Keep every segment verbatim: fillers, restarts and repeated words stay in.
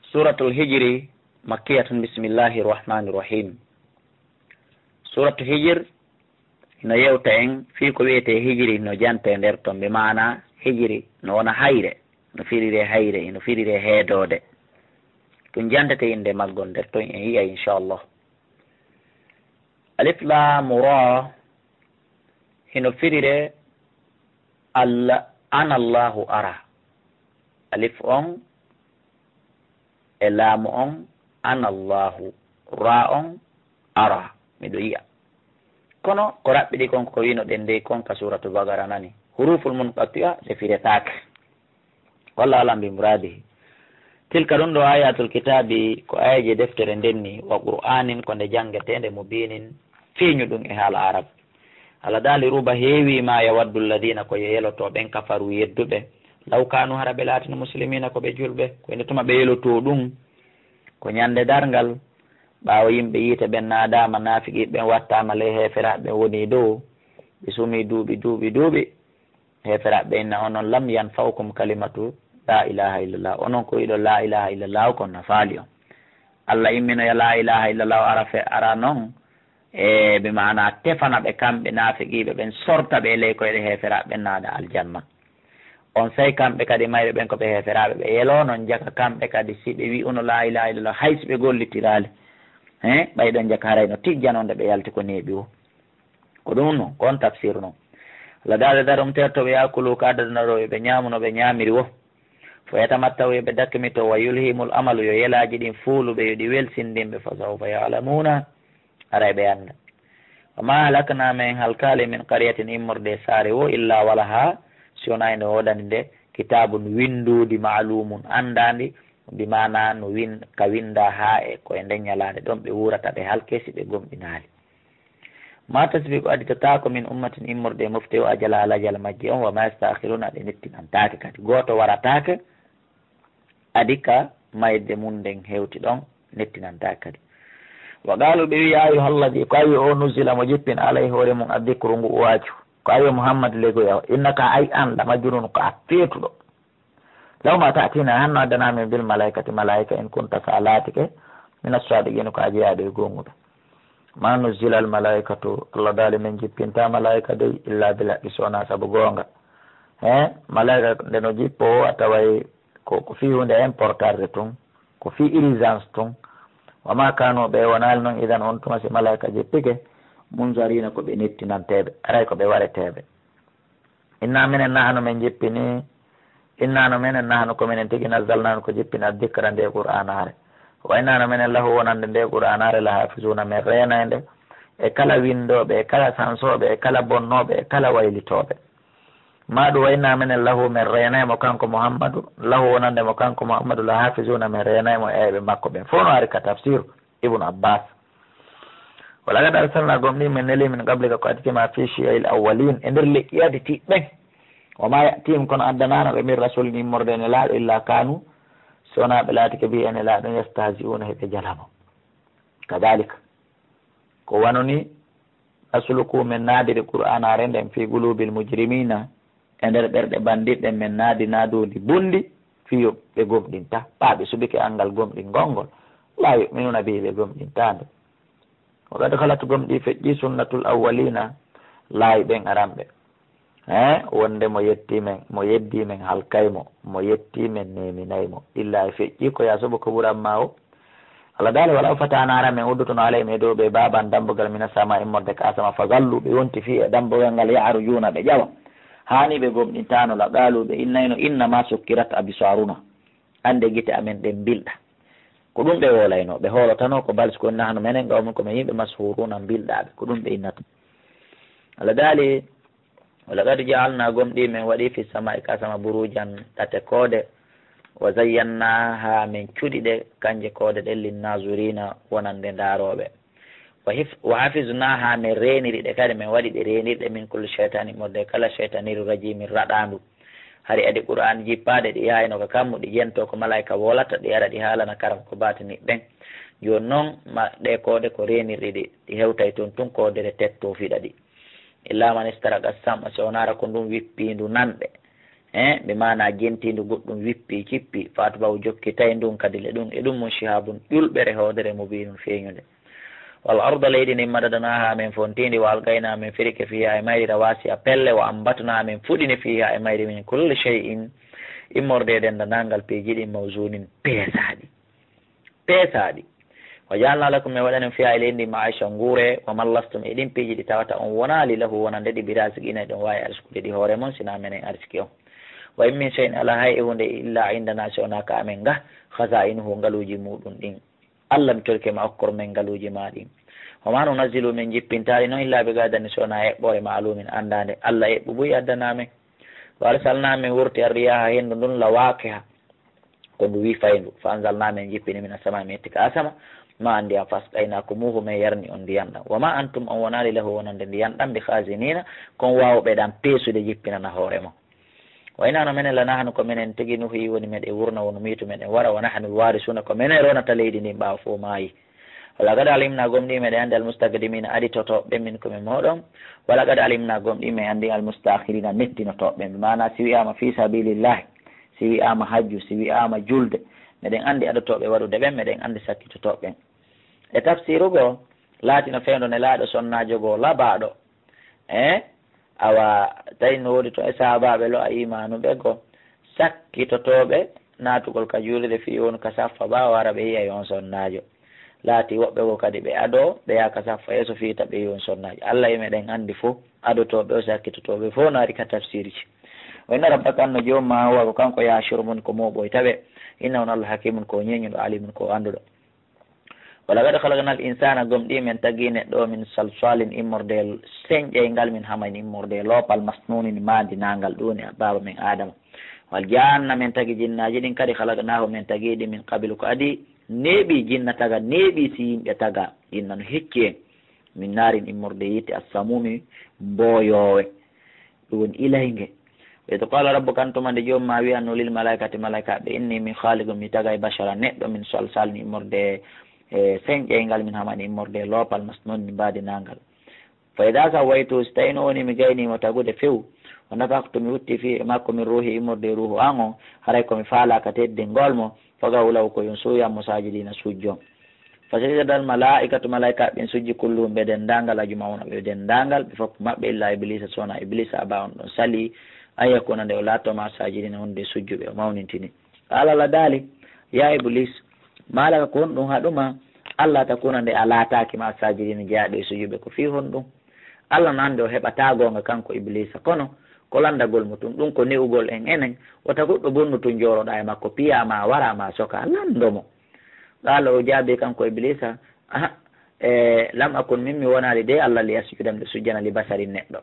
Suratul Hijri, makkiyatun, bismillahi rahmani rahim. Suratu Hijir hino yewta en fii ko wi'etee hijri, hino jante e nder ton, bi maana hijri no wona hayre, no firire hayre, hino firire heedoode. Ɗum jantete innde maggon nder ton, en yi'ay inchallah. Alif Laamu Raa hino firire Alla, an Allahu ara. Alif on e laamu on, an Allahu, raa on, ara, miɗo yi'a. Kono ko raɓɓiɗi kon ko wino ɗen dey kon ka Suratu Bagara nani. Huruful munqati'a ɗe firetaake. Walla alam bi muradihi. Tilka, ɗum ɗo, ayatul kitaabi, ko aayeeje deftere nden ni, wa qur'anin, ko nde janngeteende, mubiinin, feeñuɗum e haala Arab. Allah daali, ruba heewi ma yawaddu alladina, ko yeloto ɓen, kafaru, yedduɓe, law kanu, hara ɓe laatino, muslimina, ko ɓe julɓe, ko ene tuma ɓe yeloto ɗum. Ko ñande darngal, ɓaawo yimɓe yiite ɓen naadaama, naafiqi ɓen wattaama ley heeferaaɓe ɓen woni dow, ɓe sumi duuɓi, duuɓi, duuɓi. Heeferaaɓe inna onon, lam yanfa'ukum kalimatu la ilaha illallah. Onon ko wi'uɗon la ilaha illallah kon nafaali on. Allah imminoya la ilaha illallah ara fe-, ara non, e bi maana tefana ɓe kamɓe naafiqiiɓe ɓen, sorta ɓe e ley koyɗe heeferaaɓe ɓen naada aljanna. On sey kamɓe kadi mayɓe ɓen ko ɓe heeferaaɓe, ɓe yelo non jaka kamɓe kadi si ɓe wi'uno la ilaha illallah, hay si ɓe gollitiraali. He, ɓay ɗon jaka haray no tijjano nde ɓe yalti ko neeɓi wo. Ko ɗum non, ko on tafsir non. Allah daali, darum terto ɓe, yakulu, ko addanaro ɓe, ɓe ñaamuno ɓe ñaamiri wo. Fo yatamattaw, yo ɓe dakkimito, wa yulhimul amalu, yo yelaaji ɗin fuulu ɓe, yo ɗi welsindin ɓe, fa sawfa ya'lamuna, aray ɓe annda. Wa ma halakna, men halkaali, min qaryatin, immorde e saare wo, illa walaha, si wonaa ene woodani nde, kitabun, winndoodi, maalumun, anndaandi, bi maana no win-, ka winnda haa e ko e nden ñalaande ɗon ɓe wuurata, ɓe halke si ɓe gomɗinaali. Ma tasbiqu, additataako, min ummatin, immorde e mofte o, ajala, alajal majji on, wa ma yastakhiruna, ɗe nettinantaake kadi. Gooto warataake adi ka mayde mun nden hewti ɗon, nettinantaake kadi. Wa qalu, ɓe wi'i, ya ayyuhalladi, ko ayo o, nuzila, mo jippin, alay hoore mun, addikru, ngu waaju. Ko ayo Muhammad legoya o, innaka, ay an, la majnun, ko a feetuɗo. Law ma ta'tina, hanno addana min bil malaikati, malaika, in kunta, sa laatike, min as-sadiqin, ko a jeyaaɗo e goonguɓe. Ma nuzzila al malaikatu, Allah daali men jippinta malaika dey, illa bil haqqi, so wonaa sabu goonga. He, malaika nde no jippo o, a taway ko, ko fii huunde importante tun, ko fii urgence tun. Wa ma kanu, ɓe wonaali non, idan on tuma si malaika jippike, munzarina, ko ɓe nettinanteeɓe, aray ko ɓe wareteeɓe. Inna minen nahnu men jippini, inna no minen nahnu ko minen tigi nazzalna ko jippini addikra nde Qur'aanaare. Wa inna no minen lahu wonande nde Qur'aanaare la hafizuna men reenayde e kala winndooɓe, e kala sansooɓe, e kala bonnooɓe, e kala waylitooɓe. Ma ɗum wa inna minen lahu men reenay mo kanko Muhammadu, lahu wonande mo kanko Muhammadu la hafizuna men reenay mo e ayɓe makko ɓen. Fof no ari ka tafsir. Ibnu Abbas. Wa laqad arsalna, gomɗii men neli min qablika ko adike ma fi shiya'il awwalin, e nder leƴƴi aditiiɓe ɓen. Wa ma ya'tihim, kono addanaano ɓe min rasulin immorde e nelaaɗo illa kanu, si wonaa ɓe laatike bi e nelaaɗo yastahzi'una, heɓe jalamo. Kadhalika, ko wano ni Nasluku, men naadiri Qur'aanaare nden, fi qulubil mujrimina, e nder ɓerɗe bandiiɓe, men naadi naaduudi bonndi, fii yo ɓe gomɗinta, ɓaa ɓe suɓike anngal gomɗingol ngol. La yu'minuna bihi, ɓe gomɗintaa nde. Wa qad khalat, gomɗii feƴƴii, sunnatul awwalina, laawi ɓen aranɓe. He, wonde mo yettii men, mo yeddii men halkay mo, mo yettii men neeminay mo. Illa e feƴƴii ko yaa soɓo ko ɓuran maa o. Allah daali, walaw fatahna, hara men uddutuno, alayhim, e dow ɓe, baban, dambugal, mina sama, immorde ka asama, fa zallu, ɓe wonti fii e dambugal ngal, ya'rujuuna, ɓe ƴawa. Haani ɓe gomɗintaano, la qaalu, ɓe innayno, innama sukkirat absaruna. Annde gite amen ɗen mbilɗa. Ko ɗum ɓe woolayno, ɓe hoolotano ko bal, ko nahnu menen qawmun, ko men yimɓe, mashuruuna, mbilɗaaɓe. Ko ɗum ɓe innata. Allah daali, wa laqad ja'alna, gomɗii men waɗii, fi samaa'i, ka asama, burujan, ɗate koode, wa zayyannaaha, men cuɗi ɗe, kanje koode ɗen, linnazirina, wonande ndaarooɓe. Wa hif-, wa hafiznaaha, men reeniri ɗe kadi, men waɗi ɗe reenirɗe, min kulli shaytaanin, immorde kala shaytaaniiru, rajiimin, raɗaandu. Hari adi Qur'aan jippaade, ɗi yaayno ka kammu, ɗi jento ko malaa'ika wolata, ɗi ara, ɗi haalana karam ko baatini ɓen. Jooni non, ma, ɗe koode ko reenirɗi ɗi, ɗi hewtay tun tun koodere tettoo fiɗa ɗi. Illa man istaraqa sam'a, si wonaa hara ko ndun wippiindu nanɗe. E, bi maana gentiindu goɗɗum wippi, cippi, fa atba'u jokki, tawi ndun kadi le ɗum, e ɗum mun shihabun ƴulɓere hoodere mubiinun feeñunde. Wal arda leydi ndin madadnaha men fontiindi, wa alqayna men firike fiha e mayri rawasiya pelle, wa ambatna men fuɗini fiha e mayri min kulli shay'in immorde e denndanangal piiji ɗin mawzunin peesaaɗi. Peesaaɗi. Wa ja'alna lakum, men waɗanen fiha e leydi ndin ma'aisha nguure, wa man lastum e ɗin piiji ɗi tawata on wonaali lahu wonande ɗi bi raziqina e ɗon waawi arsikude ɗi hoore mon, sina menen arsiki on. Wa in min shay'in, alaa hay e huunde, illa indana si wonaa ka amen ga, khaza'inuhu ngaluuji muuɗum ɗin. Alla mi torike ma okkor men ngaluuji ma ɗin. Wa ma nunazzilu men jippintaali non illa bi qadarin si wonaa eɓɓoore ma'lumin anndaande. Alla eɓɓu buy addana men. Wa arsalna men wurti arriyaha henndu ndun lawaqiha. Ko ndu wifayndu. Fa anzalna men jippini min asama men itti ka asama. Ma an ndiyam fa asqaynakumuhu men yarni on ndiyam ɗam. Wa ma antum on wonaali lahu wonande ndiyam ɗam bi khazinina kon waawuɓe ɗam peesude jippinana hoore mon. Wa inna no menen la nahnu ko menen tigi nuhyi woni meɗen wurna wonu miitu meɗen wara wa nahnu warisuna ko menen ronata leydi ndin ɓaawo fof maayi. Wa laqad alimna gomɗii meɗen anndi al mustaqdimina aditotooɓe ɓen min ko men mooɗon. Wa laqad alimna gomɗii men anndi al mustakhirina mettinotooɓe ɓen. Bi maana si wi'aama fi sabilillahi, si wi'aama hajju, si wi'aama julde, meɗen anndi adotooɓe waɗude ɓen, meɗen anndi sakkitotooɓe ɓen. E tafsiru goo, laatino fewndo nelaaɗo sonnaajo goo labaaɗo. E awa, tawi no woodi to e sahaabaaɓe lo a imaanu ɓe goo, sakkitotooɓe naatugol ka juulirde fii won ka saffa ɓaawo hara ɓe yi'ay on sonnaajo. Laati woɓɓe goo kadi ɓe adoo, ɓe yaha ka saffa yeeso fii ta ɓe yi'i on sonnaajo. Alla e meɗen anndi fof, adotooɓe o sakkitotooɓe fof no ari ka tafsiirji. Wa inna rabbaka anno joom ma huwa ko kanko yahshuru mon ko mooɓoyta ɓe. Inna on Alla hakimun ko ñeeñuɗo alimun ko annduɗo. Wa laqad khalaqnal insana gomɗii men tagii neɗɗo o min salsalin immorde senƴayngal min hamayin immorde loopal masnunin maandinaangal ɗum woni baaba men Aadama. Wal janna men tagi jinnaaji ɗin kadi khalaqnahu men tagii ɗi min qabilu ko adii neeɓii jinna taga neeɓii si yimɓe taga jinna no hecci en min naarin immorde yiite assamumi mboyoowe. Ɗum woni ilaynge. Wa idh qala rabbuka an tuma nde joom ma wi'anno lil malaikati malaikaaɓe inni min khaliqun mi tagay bashara neɗɗo min salsal ni immorde e senƴayngal min hamani immorde loopal masnun ni mbaadinangal. Fa idha sawaytu si tawino woni mi gaynimo tagude few wa nafakhtu mi hutti fi e makko min ruhi immorde ruhu an o haray komi faalaka teddingol mo. Faqa'u lahu ko yon suuyan mo sajidina sujjo. Fasajadal malaa'ikatu malaa'ikaaɓe ɓen sujji kulluhum ɓe denndaangal ajma'una ɓe denndaangal ɓe fof maɓɓe illa iblisa sona iblisa aba on ɗon sali an yakuna nde o laatoo ma sajidina wonde sujjuɓe o mawnintini. Qala Allah daali ya iblis malaka ko honɗum haɗuma Allah takuna nde a laataaki ma sajidina jeyaaɗo e sujjuɓe ko fii honɗum? Allah no anndi o heɓataa goonga kanko iblisa kono ko lanndagol mo tun ɗum ko ne'ugol en enen wota goɗɗo bonnu tun jooɗoɗaa e makko piyaa ma waraa ma sokaa lanndo mo. Qaala o jaabii kanko iblisa aha e lam akun min mi wonaali de Allah li asjuda miɗo sujjana li basarin neɗɗo.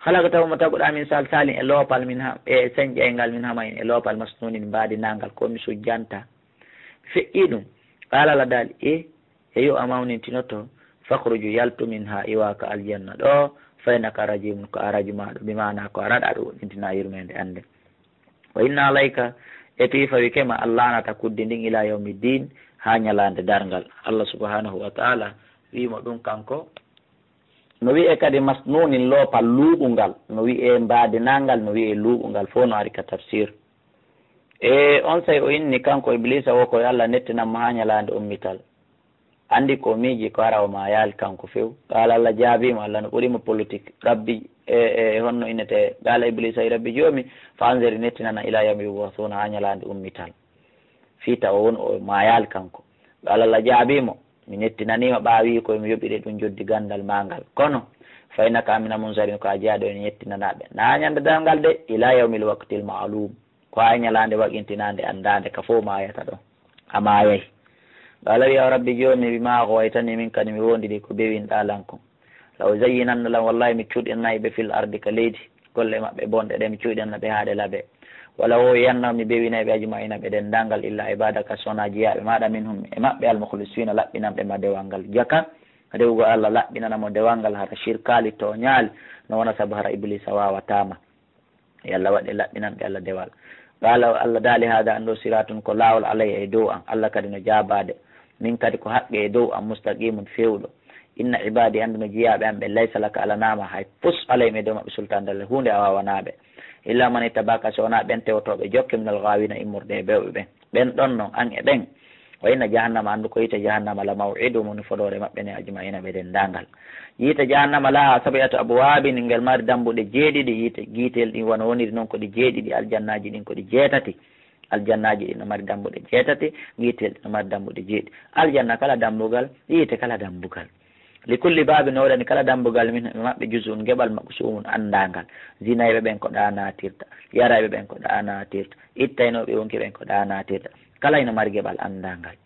Khalaqtahu mo taguɗaa min salsalin e loopal min e senƴayngal min hamayin e loopal masnunin mbaadinangal ko mi sujjanta. Feƴƴii ɗum. Qaala Allah daali e e yo a mawnintinoto. Fakhruju yaltu minha iwa ka aljanna ɗo. Fa innaka rajimun ko a rajumaaɗo bi maana ko a raɗaaɗo woɗɗintinaa yurmeende annde. Wa inna alayka e pii fawike ma allanata kuddi ndin ila yawmi din haa ñalaande darngal. Allah subhanahu wa taala wiimo ɗum kanko. No wi'e kadi masnunin loopal luuɓungal no wi'e mbaadinangal no wi'e luuɓungal fof no ari ka tafsir. E onsay o inni kanko iblisa wo koye Allah nettinan mo haa ñalaande ummital. Anndi ko miiji ko ara o maayaali kanko few. Qaala Allah jaabii mo Allah no ɓuri mo politik. Rabbi e e honno innete? Qaala iblisa e rabbi joomi fa anziri nettinana ila yawmi yub'athuna haa ñalaande ummital. Fii tawa won o maayaali kanko. Qaala Allah jaabii mo mi nettinanii ma ɓaawi ko mi yoɓiri ɗum joddi ganndal maa ngal kono fa innaka mina munzarin ko a jeyaaɗo en yettinanaaɓe naa ñande darngal de ila yawmil waqtil ma'lum. Ko haa e ñalaande waqintinaande anndaande ka fof maayata ɗon a maayay. Qaala wi'a o rabbi joomi bima aghwaytani min kadi mi woondiri ko bewinɗaa lan kon. La uzayyinanna lahum wallahi mi cuuɗinanay ɓe fil ardi ka leydi golle maɓɓe bonɗe ɗe mi cuuɗinana ɓe haa ɗe laɓe. Wala ughwiyannahum mi bewinay ɓe ajma'ina ɓe denndaangal illa ibadaka sona jeyaaɓe maaɗa minhum e maɓɓe al mukhlisina laɓɓinanɓe ma dewal ngal jaka. Rewugol Allah laɓɓinana mo dewal ngal hara shirkaali tooñaali no wona sabu hara iblisa waawataa ma. Yo Allah waɗ e laɓɓinanɓe Allah dewal. Qaala Allah daali haada an ɗo siratun ko laawol alayya e dow an Allah kadi no jaabaade. Min kadi ko haqqe e dow an mustaqimun feewɗo. Inna ibaadi, anndu no jiyaaɓe am ɓen, laysa laka alanaa ma, hay fus alay ɓe dow maɓɓe sultaan, dalla huunde a waawanaa ɓe. Illa man ittaba'aka, so wonaa ɓen tewotooɓe jokke, minal ghaawina, immorde e bewɓe ɓen. Ɓen ɗon non, an e ɓen. Wa inna jahannama, anndu ko yiite jahannama, la maw'iduhum, woni fodoore maɓɓe nden, ajma'ina, ɓe denndaangal. Yiite jahannama laha sab'atu abwaabin, ngel mari dambuɗe jeeɗiɗi, yiite giiteel ɗin wano woniri non ko ɗi jeeɗiɗi, aljannaaji ɗin ko ɗi jeetati. Aljannaaji ɗin no mari dambuɗe jeetati, giiteel ɗin no mari dambuɗe jeeɗiɗi. Aljanna kala dambugal, yiite kala dambugal. Li kulli baabin, no woodani kala dambugal, minhum, e maɓɓe, juz'un, geɓal, maqsuumun, anndaangal. Zinayɓe ɓen ko ɗa naatirta, yarayɓe ɓen ko ɗa naatirta, ittaynooɓe yonki ɓen ko ɗa naatirta. Kala hino mari geɓal anndaangal.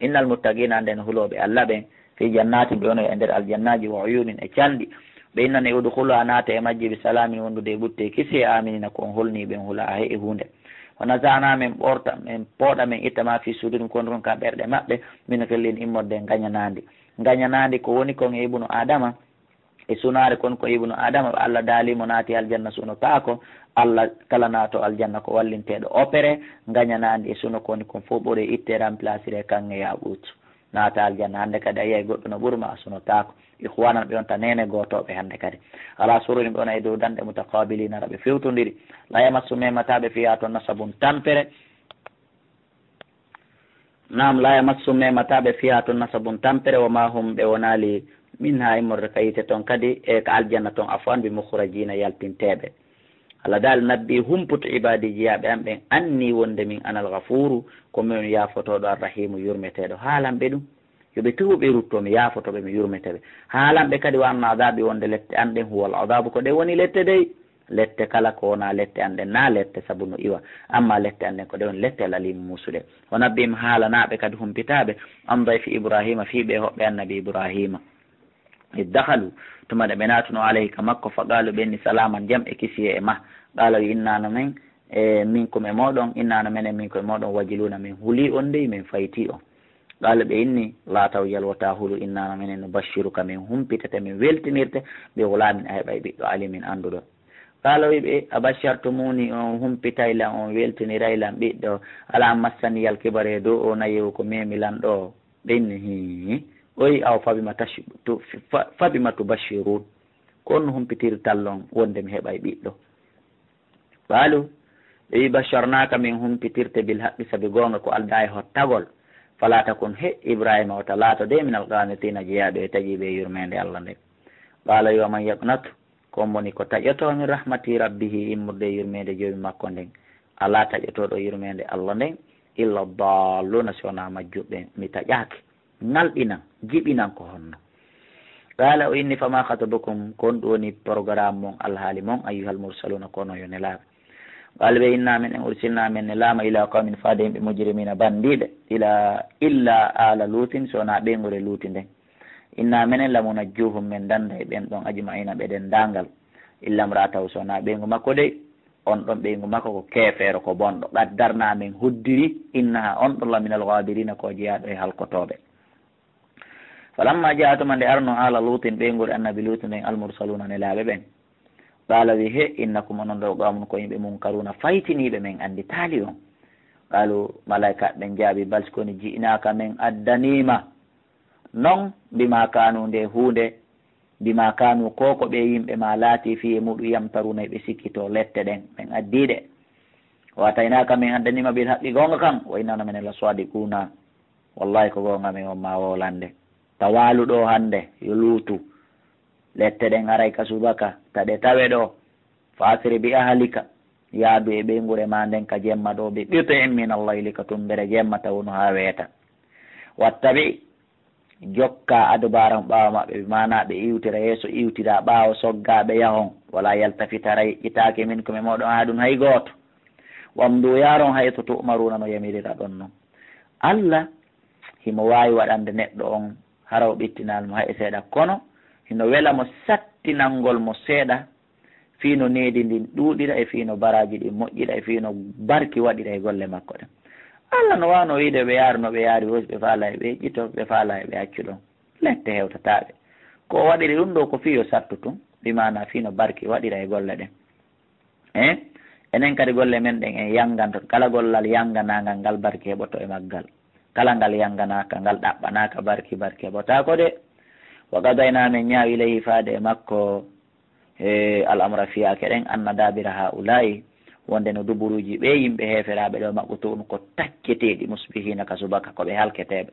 Innal muttaqiina, annden hulooɓe Alla ɓen, fii jannaatin, ɓe wonoyi e nder aljannaaji, wa uyuunin, e canɗi. Ɓe innane, udkhuluhaa, naata e majji, bi salaamin, wondude e ɓutte e kisiyee, aaminiina, ko on hulniiɓe, on hulaa hay e huunde. Wa naza'naa, men ɓorta, men pooɗa, men itta, maa fii suduurihim, ko woni kon ka ɓerɗe maɓɓe, min ghillin, immorde ngañanaandi. Ngañanaandi ko woni kon e ibnu Aadama, e sunaare kon ko ibnu Aadama, ɓe Alla daali mo naati aljanna sunotaako, Alla kala naato aljanna ko wallinteeɗo opéré, ngañanaandi e suno ko woni kon fof ɓore itte, remplacire kan e yaaɓuutu. Naata aljanna, hannde kadi a yiyay goɗɗo no ɓuri ma, a sunotaako. Ikhwanan, ɓe wonta neene gootooɓe hannde kadi. Alaa sururin, ɓe wona e dow danɗe, mutaqaabiliina, aɗa ɓe fewtondiri. Laa yamassuhum, memataa ɓe, fiihaa ton nasabun, tampere. Naam, laa yamassuhum, memataa ɓe, fiihaa ton nasabun, tampere, wa maa hum, ɓe wonaali, minhaa, immorde ka yiite ton kadi, e ka aljanna ton, afwan, bi mukhrajiina, yaltinteeɓe. Alla daali, nabbi, humputu, ibaadi, jiyaaɓe am ɓen, anni, wonde min, anal ghafuuru, ko min yaafotooɗo, arrahiimu, yurmeteeɗo. Haalan ɓe ɗum, yo ɓe tuubu, ɓe rutto, mi yaafoto ɓe, mi yurmete ɓe. Haalan ɓe kadi, wa anna adaabi, wonde lette an ɗen, huwal adaabu, ko ɗen woni lette dey. Lette kala ko wonaa lette an ɗen, naa lette sabu no iwa, amma lette an ɗen ko ɗe woni lette al-aliimu muusuɗe. Wa nabbihim, haalanaa ɓe kadi, humpitaaɓe, an dayfi Ibraahiima, fii ɓe hoɓɓe Annabi Ibraahiima. Id dakhalu, tuma ɗe ɓe naatunoo, alayhi, ka makko, fa qaalu, ɓe inni, salaaman, jam e kisiyee e ma. Qaala, wi, innaa no men, e minkum, e mooɗon, innaa no menen, minkum, e mooɗon, wajiluuna, min hulii on dey, min faytii on. Qaala, ɓe inni, laa tawjal, wota hulu, innaa no menen, nubashshiruka, min humpitete, min weltinirte, bi ghulaamin, a heɓay ɓiɗɗo, aliimin, annduɗo. Qaala, wi ɓe, abashartumuni, on humpitay lan, on weltiniray lan ɓiɗɗo, alaa massaniyal kibaru, e dow o nayewu ko memi lan ɗo? Ɓe inni, hii, oyi, aw fabima tash-, tu-, fa-, fabima tubashshirun? Ko on humpitirtal lon wonde mi heɓay ɓiɗɗo? Qaalu, ɓe wi, basharnaaka, min humpitirte, bil haqqi, sabi goonga ko aldaa e hottagol. Falaa takun, he Ibraahiima, wota laato de, minal qaanitiina, jeyaaɗo e taƴiiɓe e yurmeende Alla nden. Qaala, wi, wa man yaqnatu, ko on woni ko taƴotoo, min rahmati rabbihi, immorde e yurmeende Joomi makko nden. Alaa taƴotooɗo yurmeende Alla nden, illa daalluuna, si wonaa majjuɓe, mi taƴaaki. Ŋalɗinan, jiɓinan ko honno? Qaala, o inni, famaa khatubukum, ko honɗum woni programme mon, alhaali mon, ayyuhal mursaluuna, ko onon yo nelaaɓe? Qaala, ɓe, innaa menen ursilnaa, men nelaama, ilaa qawmin, faade yimɓe, mujrimiina, banndiiɓe, ilaa, illaa aala Luutin, so wonaa ɓeynguure Luuti nden. Innaa menen lamunajjuuhum, men dannday ɓen ɗon, ajma'iina, ɓe denndaangal, illa imra'atahu, so wonaa ɓeyngu makko dey. On ɗon ɓeyngu makko ko keefeero, ko bonɗo. Qaddarnaa, men huddiri, innahaa, on ɗon, laminal ghaabiriina, ko jeyaaɗo e halkotooɓe. Falammaa jaa'a, tuma nde arnoo, aala Luutin, ɓeynguure Annabi Luutu nden, almursaluuna, nelaaɓe ɓen. Qaala, wi, he, innakum, onon ɗoo, qawmun, ko yimɓe, munkaruuna, faytiniiɓe, men annditaali on. Qaalu, malaa'ikaaɓe ɓen jaabii, bal, si ko woni, ji'naaka, men addanii ma non, bimaa kaanu, nde huunde, bimaa kaanu, ko ko ɓee yimɓe maa laatii, fii, e muuɗum, yamtaruuna, e ɓe sikkitoo lette ɗen, men addii ɗe. Wa ataynaaka, men addanii ma, bil haqqi, goonga kan, wa innaa, no menen, la saadiquuna, wallaahi, ko goonga men on maa wowlande. Ta waalu ɗoo hannde, yo Luutu, lette ɗen aray ka subaka, ta ɗe tawe ɗoo. Fa asri bi ahlika, yaadu e ɓeynguure maa nden ka jemma ɗoo, bi qit'in minal layli, ka tummbere jemma, taw no haa weeta. Wattabi', jokkaa, adbaarahum, ɓaawo maɓɓe, bi maanaa ɓe iwtira, yeeso iwtiraa, ɓaawo soggaa ɓe yahon. Walaa yaltafita, raƴƴitaake, minkum, e mooɗon, ahadun, hay gooto. Wamduu, yaaron, haysu tu'maruuna, no yamiriraa ɗon non. Alla himo waawi waɗande neɗɗo on, hara o ɓittinaali mo hay e seeɗa, kono hino wela mo sattinangol mo seeɗa, fii no needi ndin ɗuuɗira, e fii no baraaji ɗin moƴƴira, e fii no barki waɗira e golle makko ɗen. Alla no waawno wiide ɓe yaaru no ɓe yaari, wosi ɓe faalaa e ɓe ƴito, ɓe faalaa e ɓe accu ɗon. Lette hewtataa ɓe. Ko o waɗiri ɗum ɗoo ko fii yo sattu tun, bi maanaa fii no barki waɗira e golle ɗen. Eh? Enen kadi golle men ɗen en yanganto. Kala gollal yanganaangal, ngal barki heɓoto e maggal. Kala ngal yanganaaka, ngal ɗaɓɓanaaka barki, barki heɓotaako de. Wa qadaynaa, men ñaawi, ilayhi, faade e makko, e al amra, fiyaake ɗen, anna daabira haa'ulaa'i, wonde no duburuuji ɓee yimɓe heeferaaɓe ɗoo maɓɓe tun ko tacceteeɗi, musbihiina, ka subaka, ko ɓe halketeeɓe.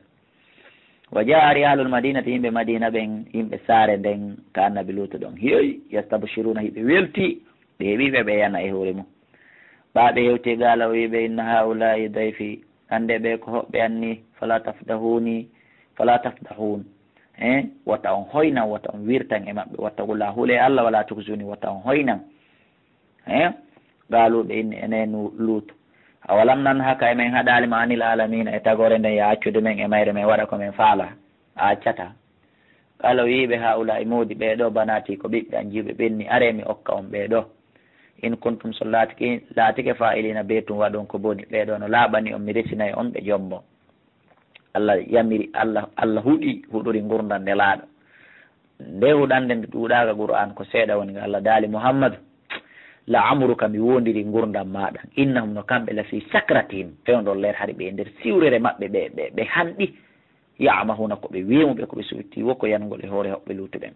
Wa jaa'a riyaalul madiinati, yimɓe Madiina ɓen, yimɓe saare nden, ka Annabi Luutu ɗon, hiyoy, yastabshiruuna, hiɓe weltii, ɓe heɓii ɓe, ɓe yana e hoore mum. Ɓaa ɓe hewtii, qaala, o wi'i ɓe, inna haa'ulaa'i dayfii, annde ɓee ko hoɓɓe an nii, falaa tafdahuunii, falaa tafdahuun. Hein? Wota on hoynan, wota on wirtan e maɓɓe, wattaqullah, hulee Allah, walaa tukhzuunii, wota on hoynan. Hein? Qaaluu, ɓe inni, enen Luutu, awalam nanhaka, e men haɗaali ma anil aalamiina, e tagoore nden, yo a accude men e mayre, men waɗa ko men faalaa, a accataa? Qaala, o wi'i ɓe, haa'ulaa'i, moodi ɓee ɗoo, banaatii, ko ɓiɓɓe an jiwɓe ɓenni, aree mi okka on ɓee ɗoo. In kuntum, so laatike, laatike, faa'iliina, bee tun waɗon ko boni, ɓee ɗoo no laaɓani on, mi resinay on ɓe jombo. Allah yamiri, Allah, Allah huɗi, huɗori ngurndan Nelaaɗo. Nde huɗande nde ɗuuɗaaka Qur'aan, ko seeɗa woni, nga Allah daali, Muhammadu, la amruka, mi woondiri ngurndan maaɗa. Innahum, no kamɓe, la fii sakratihim, fewndol leer, hari ɓe e nder siwrere maɓɓe, ɓe, ɓe, ɓe hanɗi. Ya'mahuuna, ko ɓe weemuɓe, ko ɓe suɓiti, wo ko yangol e hoore hoɓɓe Luutu ɓen.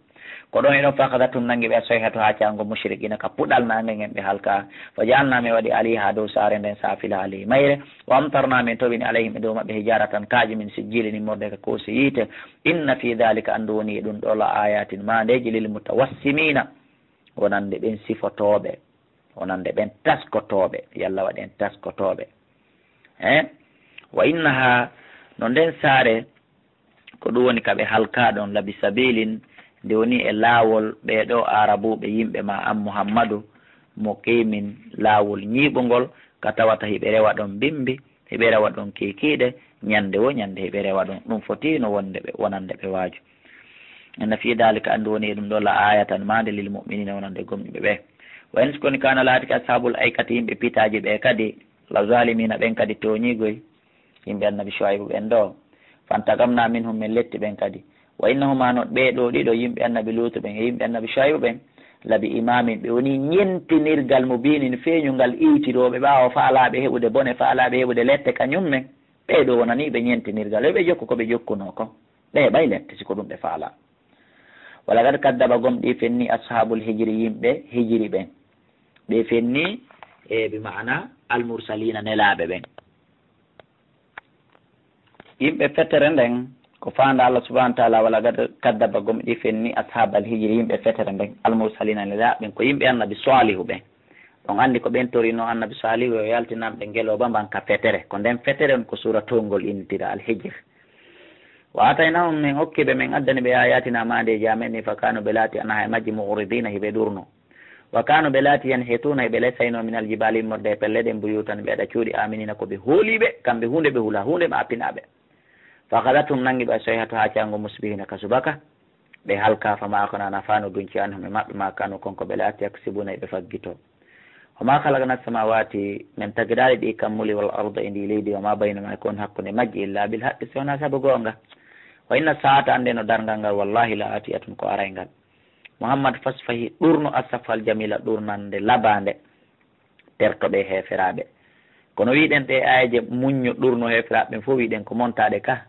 Ko ɗon e ɗon, fa akhadhathum, nangi ɓe, as-sayhatu, haacaango, mushriqiina, ka puɗal naange ngen, ɓe halkaa. Fa ja'alnaa, men waɗi, 'alayhaa, dow saare nden, saafilahaa, ley mayre. Wa amtarnaa, men toɓini, 'alayhim, e dow maɓɓe, hijaaratan, kaaƴe, min sijjiilin, immorde ka koosi yiite. Inna fii dhaalika, anndu woni e ɗum ɗoo, la aayaatin, maandeeji, lil mutawassimiina, wonande ɓen sifotooɓe, wonande ɓen taskotooɓe, yo Allah waɗ en taskotooɓe. Hein? Wa innahaa, no nden saare, ko ɗum woni ka ɓe halkaa ɗon, la bi sabiilin, nde woni e laawol ɓee ɗoo Aarabuuɓe, yimɓe maa an Muhammadu, muqiimin, laawol ñiiɓungol, ka tawata hiɓe rewa ɗon mbimbi, hiɓe rewa ɗon kiikiiɗe, ñande wo ñande hiɓe rewa ɗon. Ɗum fotiino wonde ɓe, wonande ɓe waaju. Inna fii dhaalika, anndu woni e ɗum ɗoo, la aayatan, maande, lil mu'miniina, wonande gomɗinɓe ɓe. Wa in, si koni, kaana, laatike, ashaabul aykati, yimɓe pitaaji ɓe kadi, la zaalimiina, ɓen kadi tooñiigoy. Yimɓe Annabi Shuaybu ɓen ɗoo, fantaqamnaa minhum, men letti ɓen kadi. Wa innahuma, no ɓee ɗoo ɗiɗo, yimɓe Annabi Luutu ɓen e yimɓe Annabi Shuaybu ɓen, la bi imaamin, ɓe woni ñentinirgal, mubiinin, feeñungal, iwtirooɓe ɓaawo faalaaɓe heɓude bone, faalaaɓe heɓude lette kañum men. Ɓee ɗoo wonanii ɓe ñentinirgal, yo ɓe jokku ko ɓe jokkunoo kon. Ɓe heɓay lette si ko ɗum ɓe faalaa. Wa laqad kaddaba, gomɗii fenni, ashaabul hijri, yimɓe hijri ɓen. Ɓe fenni, e bi ma'ana al mursaliina, nelaaɓe ɓen. Yimɓe fetere nden, ko faanda Allah subhanahu wa ta'ala, wa laqad kaddaba, gomɗii fenni, ashaabal hijri, yimɓe fetere nden, al mursaliina, nelaaɓe ɓen, ko yimɓe Annabi Saalihu ɓen. On anndi ko ɓen torino Annabi Saalihu yo yaltinan ɓe ngelooba mban ka fetere. Ko nden fetere on ko suura towngol innitira Al Hijr. Wa aataynahum, min okki ɓe, min addani ɓe, aayaatinaa, maandeeji amen ɗin, fa kaanu, ɓe laati, anhaa, e majji, mu'ridiina, hiɓe ɗuurno. Wa kaanu, ɓe laati, yanhituuna, hiɓe lesayno, minal jibaali, immorde e pelle ɗen, buyuutan, ɓe waɗa cuuɗi, aaminiina, ko ɓe hooliiɓe, kamɓe huunde ɓe hulaa, huunde ma pinaa ɓe. Fa akhadhathum, nangi ɓe, as-sayhatu, haacaango, musbihiina, ka subaka, ɓe halkaa, famaa aghnaa, nafaano dunci, anhum, e maɓɓe, maa kaanu, kon ko ɓe laati, yaksibuuna, hiɓe faggitoo. Wa maa khalaqnaa as-samaawaati, men tagiraali ɗii kammuuli, wal arda, e ndii leydi, wa maa baynahumaa, e ko woni hakkunde majji, illaa bil haqqi, si wanaa sabu goonga. Wa inna saa'ata, anndee no darngal ngal, wallaahi, la aatiyatun, ko arayngal. Muhammad, fasfahi, ɗuurno, as-safhal jamiila, ɗuurnande labaande, terto ɓe heeferaaɓe. Kono wiɗen ɗee aayeeje muñño ɗuurno heeferaaɓe ɓen fof, wiɗen ko montaaɗe ka,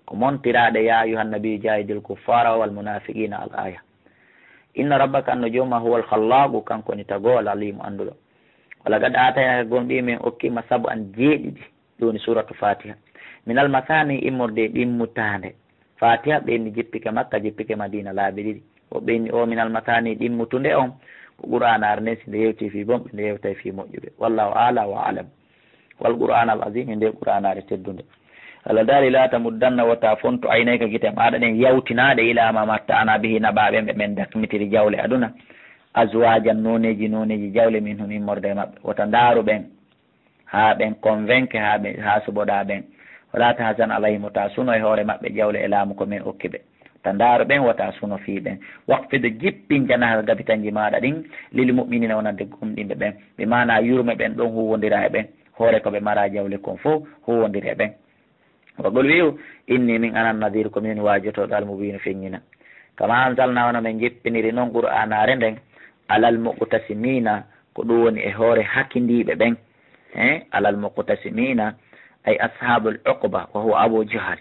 ko montiraaɗe, yaa ayyuhan nabiyyu jaahidil kuffaara wal munaafiqiina, al aaya. Inna rabbaka, anno jooma, huwal khallaaqu, kanko woni tagoowo, al aliimu, annduɗo. Wa laqad aataynaaka, gomɗii men okki ma sab'an, jeeɗiɗi, ɗum woni suuratu Faatiha. Minal masaani, immorde e ɗimmutaande. Faatiha ɓe inni jippike Makka, jippike Madiina laabi ɗiɗi. Woɓɓe inni o minal masaani ɗimmutunde on, ko Qur'aanaare nden, si nde yewtii fii bonɓe, nde yewtay fii moƴƴuɓe. Wallaahu a'la wa a'lam. Wal Qur'aanal aziim, e nde Qur'aanaare teddunde. Allah daali, laa tamuddanna, wota fontu, aynayka, gite maaɗa ɗen yawtinaaɗe, ilaa maa matta'naa bihi, naɓaaɓe ɓe men dakmitiri jawle aduna, azwaajan, nooneeji, nooneeji jawle, minhum, immorde e maɓɓe. Wota ndaaru ɓen, haa ɓen convaincu, haa ɓe, haa suɓoɗaa ɓen. Wala tahzan alayhim, wota suno e hoore maɓɓe jawle e laamu ko men okki ɓe. Wota ndaaru ɓen, wota suno fii ɓen. Waqfid, jippin, janahaka, gabitanji maaɗa ɗin, lil mu'miniina, wonande gomɗinɓe ɓen. Bi maanaa yurme ɓen ɗon, huuwondira e ɓen. Hoore ko ɓe maraa jawle kon fof, huuwondire e ɓen. Wa qul, wi'u, inni, min, ana nadhiiru, ko min woni waajotooɗo, al mubiinu, feññina. Kama anzalnaa, wano men jippiniri non Qur'aanaare nden, alal muqtasimiina, ko ɗum woni e hoore hakindiiɓe ɓen. He, alal muqtasimiina, ay ashaabul uqba, wa huwa Abu Jahal.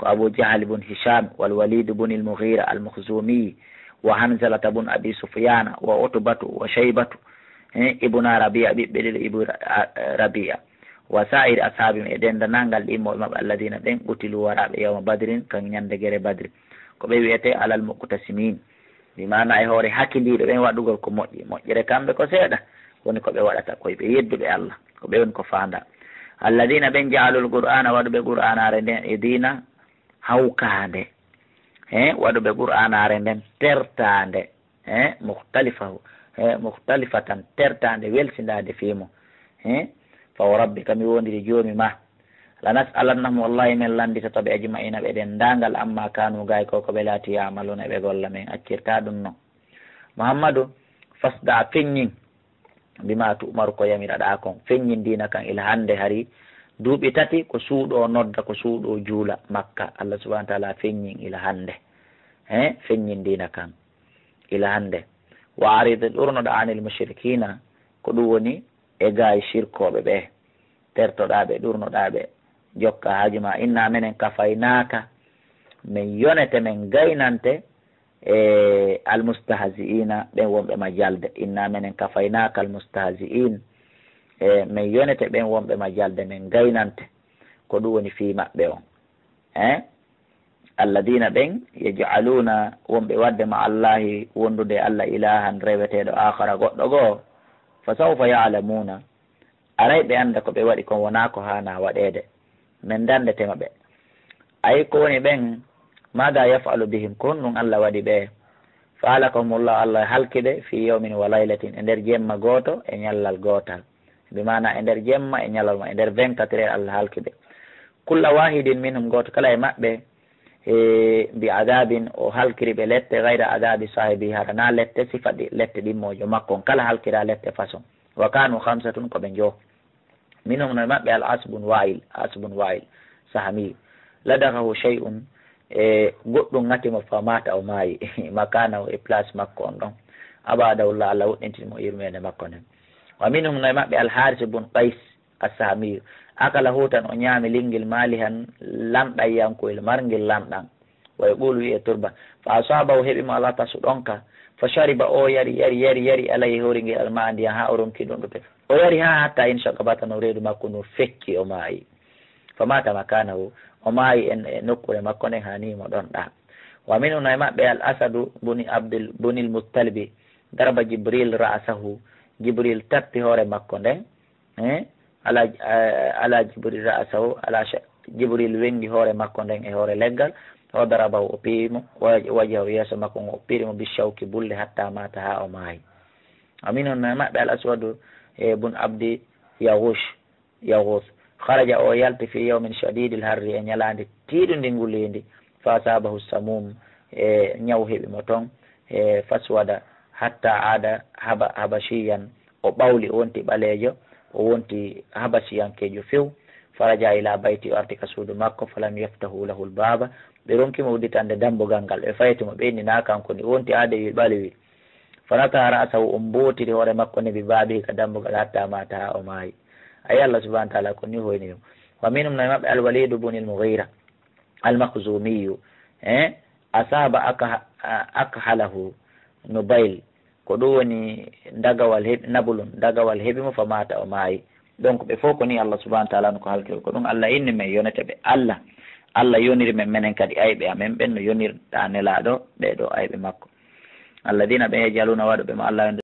ko Abu Jahal bun Hisham, wal Walid bun il Mughira al Makhzumi, wa Hanzalata bun Abi Sufyana, wa Utbatu, wa Shaybatu, eh, ibuna Rabi'a, ɓiɓɓe ɗiɗo Ibu Ra-, a-, Rabi'a, wa sa'iri ashabihim, e dendanangal ɗimmoɓe maɓɓe, alladina ɓen qutilu waraɓe yawma Badrin, kan ñande gere Badri. Ko ɓe wi'ete alal muqtasimin. Bi maana e hoore hakidiiɓe ɓen waɗugol ko moƴƴi. Moƴƴere kamɓe ko seeɗa, woni ko ɓe waɗata, koye ɓe yedduɓe Allah. Ko ɓe woni ko faanda. Alladina ɓen ja'alul Qur'ana, waɗuɓe Qur'anaare nden, e diina hawkaande. He, waɗuɓe Qur'anaare nden tertaande. He, mukhtalifahu, he, mukhtalifatan, tertaande, welsindaade fii mo. He, fa wa rabbika, mi wondiri Joomi ma. Lanas'alannahum, wallahi, men lannditoto ɓe, ajma'ina, ɓe denndaangal, amma kanu, gaay ko, ko ɓe laati, ya'maluna, ɓe golla, men accirta ɗum non. Muhammadu, fasda, feññin, bima tu'maru, ko yamiraɗaa kon, feññin diina kan ila hannde, hari duuɓi tati ko suuɗo nodda, ko suuɗo juula Makka. Allah subhanahu wa ta'ala feññin ila hannde. He, feññin diina kan ila hannde. Wa arid, ɗurnoɗa, anil mushrikina, ko ɗum woni e gaay sirkooɓe ɓe, tertoɗaa ɓe, ɗurnoɗaa ɓe, jokka haaju ma. Inna menen kafaynaaka, men yonete, men gaynante, e almustahzi'ina, ɓen wonɓe ma jalde. Inna menen kafaynaaka almustahzi'in, e men yonete ɓen wonɓe ma jalde, men gaynante ko ɗum woni fii maɓɓe on. Eh? Alladina ɓen yaj'aluna, wonɓe wadde ma Allahi, wondude e Allah, ilahan reweteeɗo, akhara, goɗɗo goo. Fa sawfa ya'lamuna, aray ɓe annda ko ɓe waɗi kon wonaa ko haanaa waɗeede. Men danndetema ɓe. Ay ko woni ɓen, maada yaf'alu bihim, ko honɗum Allah waɗi ɓe? Fa halakahumullah, Allah halki ɓe, fi yawmin wa laylatin, e nder jemma gooto e ñallal gootal. Bi maana e nder jemma e ñalawma, e nder vingt-quatre heures Allah halki ɓe. Kulla wahidin minhum, gooto kala e maɓɓe, e, bi adabin, o halkiri ɓe lette, gayra adabi sahibi, hara na lette sifa ɗi, lette ɗimmoojo makko on, kala halkira lette façon. Wa kanu khamsatun, ko ɓe njo. Minhum, no e maɓɓe, al As bun Wa'il, As bun Wa'il, Sahami. Ladaghahu shay'un, e goɗɗum ŋati mo, fa mata, o maayi. Makanahu, e place makko on ɗon. Abadahullah, Allah woɗɗintini mo yurmeende makko nden. Wa minhum, no e maɓɓe, al Haris bun Qais, as-Sahamiyu. Akala, huutan, o ñaami, linngil, malihan, lanɗanyankoyel, marngel lanɗan. Wa yaqulu, wi'e turba. Fa asabahu, heɓi mo, al atasu, ɗonka. Fa shariba, o yari, yari, yari, yari, alayhi, hoore ngel, al ma'a, ndiyan, haa o ronki ɗum ɗuɗe. O yari haa hatta in shaqqa batnahu, reedu makko ndu fecci, o maayi. Fa mata makanahu, o maayi en, e nokkuure makko nden, haa ni mo ɗon ɗa. Wa minhum, no e maɓɓe, al Asadu buni Abdul, bunil Muttalibi, daraba Jibril ra'sahu, Jibril tappi hoore makko nden, eh, ala, eh, ala Jibril ra'sahu, ala sha-, Jibril weŋŋi hoore makko nden e hoore leggal, wa darabahu, o piyi mo, wa-, wajhahu, yeeso makko ngon, o piri mo, bi shawki, bulle, hatta mata, haa o maayi. Wa minhum, no e maɓɓe, al Aswadu, eh, bun Abdi Yaghush, Yaghus. Kharaja, o yalti, fi yawmin shadidil harri, e ñalaande tiiɗundi ngulendi. Fa asabahu samum, e ñaw heɓi mo ton. E faswada hatta aada haba-, habashiyan, o ɓawli, o wonti ɓaleejo, o wonti habasiyankeejo few. Faraja ila bayti, o arti ka suudu makko. Falam yaftahu lahu lbaba, ɓe ronki mo udditande dambugal ngal, ɓe fayti mo, ɓe inni na kanko ni, o wonti aadewil ɓalewil. Fanata ra'sahu, o mbootiri hoore makko nden, bi babihi, ka dambugal, hatta mata, haa o maayi. Ayi, Allah subhanahu wa ta'ala ko ni hoyni ɗum. Wa minhum, no e maɓɓe, al Walidu bunil Mughira, al Makhzumiyu, eh, asaba akha-, akhalahu Nubayl, ko ɗum woni dagawal heɓi, Nabulun, dagawal heɓi mo, fa mata, o maayi. Donc, ɓe fof ko ni Allah subhanahu wa ta'ala no ko halkiri. Ko ɗum Allah inni men yonete ɓe. Allah, Allah yoniri men, menen kadi ayɓe amen ɓen no yonirɗa Nelaaɗo ɓee ɗoo ayɓe makko. Alladina ɓe yaj'aluna, waɗuɓe mo Allah